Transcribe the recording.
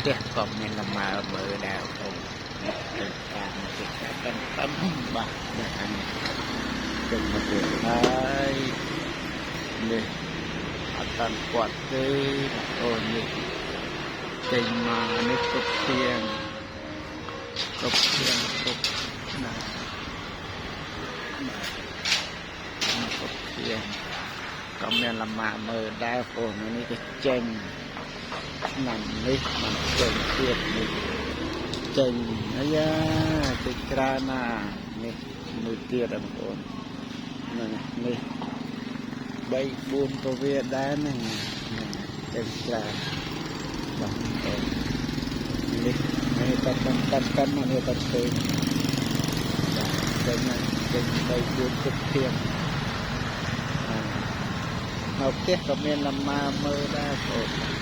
ទះក៏មានលម៉ើមើលដែរបងប្អូននេះតាមគេតាមតាមបាទនេះខាងនេះចេញមកទៀតហើយនេះអត់តាន់គាត់ទេបងប្អូននេះចេញមកនេះគ្រប់ទៀងគ្រប់ទៀងគ្រប់ណាបាទមកគ្រប់ទៀងក៏មានលម៉ាមើលដែរបងប្អូននេះក៏ចេញឆ្នាំនេះมันចេញទៀតនេះចេញអាយ៉ាចេញច្រើនណាស់នេះមួយទៀតបងប្អូនហ្នឹងនេះ3 4ពវាដែរហ្នឹងចេញច្រើនបាទបងប្អូននេះនេះតតតតតនេះតឃើញបាទចេញចេញ3 4គុកធៀងនៅផ្ទះក៏មានលម៉ាមើលដែរបងប្អូន